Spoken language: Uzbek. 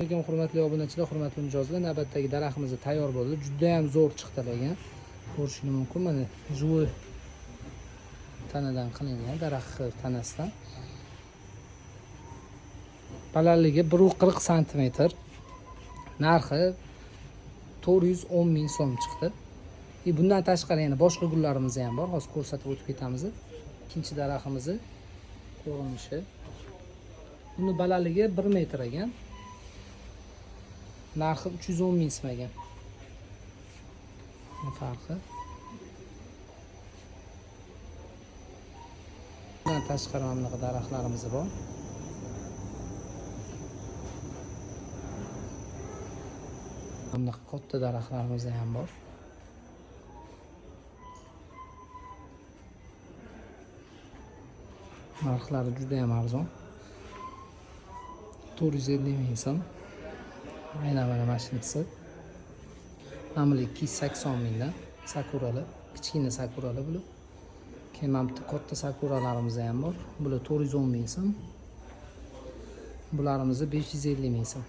Alaykum, hurmatli obunachilar, hurmatli mijozlar. Navbatdagi daraxtimiz tayyor bo'ldi. Juda ham zo'r chiqdi lekin. Ko'rishingiz mumkin, mana живой tanadan qilingan, daraxt tanasidan. Balandligi 1,40 santimetr. Narxi 410 ming so'm chiqdi. Bundan tashqari yana boshqa gullarimiz ham bor. Hozir ko'rsatib o'tib ketamiz. Ikkinchi daraxtimizni ko'rinishi. Buni balandligi 1 metr ekan. Narxi 310 ming so'm ekan. Bu farqi. Bundan tashqari mana bunaqa daraxtlarimiz bor. Mana bunaqa katta daraxtlarimiz ham bor. Narxlari juda ham arzon. 450 ming so'm. Aynan mana mashinasi. Mana bular 280 mingdan sakuralar, kichkina sakuralar bular. Keyin mana bu katta sakuralarimiz ham bor. Bular 410 ming so'm. Bularimizni 550 ming so'm.